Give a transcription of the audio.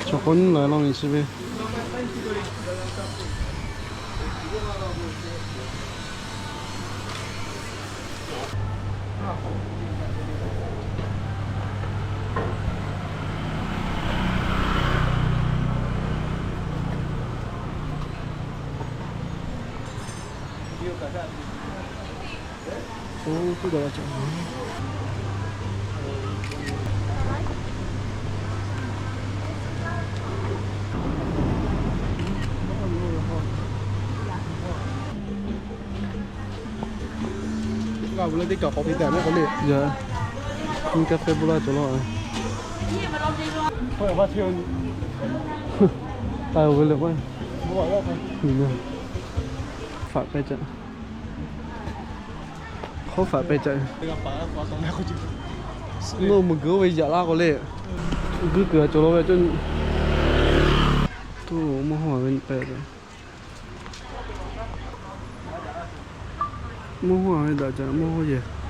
Chaw k'awꞈ nyi la la ve chi ve. Ngaˬ hui leh teˇ kaꞈ k'awꞈ te tehꞈ maˇ k'awꞈ le. Yaꞈ nyi kaˇ fehˇ bvuhˇ laˇ cawˬ law. K'ai-o ve le k'o, faꞈ pehˇ caꞈ. Hk'awˉ faꞈ pehˇ caꞈ. Nawˬ meuꞈ g'uiˬ oˇ ve yaꞈ laˇ k'o le. G'uiˬ kuiˬ a cawˬ law ve cawˇ. Tuˇ mawˇ hawˇ ve nyi k'ai. Mawˇ hawˇ ve daꞈ caꞈ mawˇ hawˇ yehˬ.